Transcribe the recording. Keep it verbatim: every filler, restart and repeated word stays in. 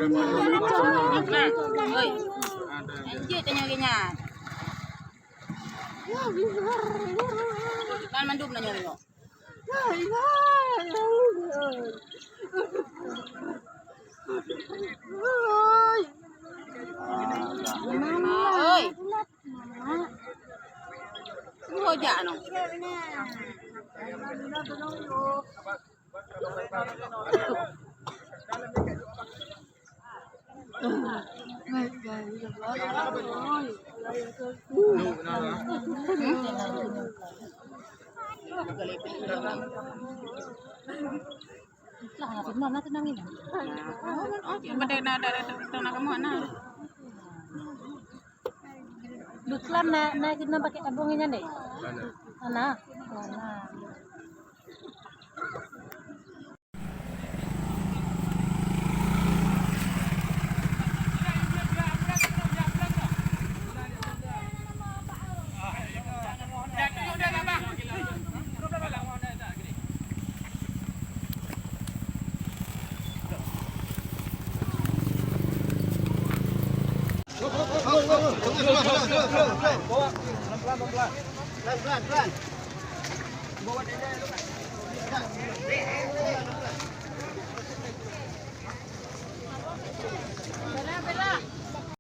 Nah, oi. Lanjut tanya ke nyan. Kan mandum nanya nengok. Oi. Semua jak no. Luklam na, na keunan pakai tabong nyan deh. Mana? Mana? Pelan, pelan, pelan. Bawa tenda dulu, Kak.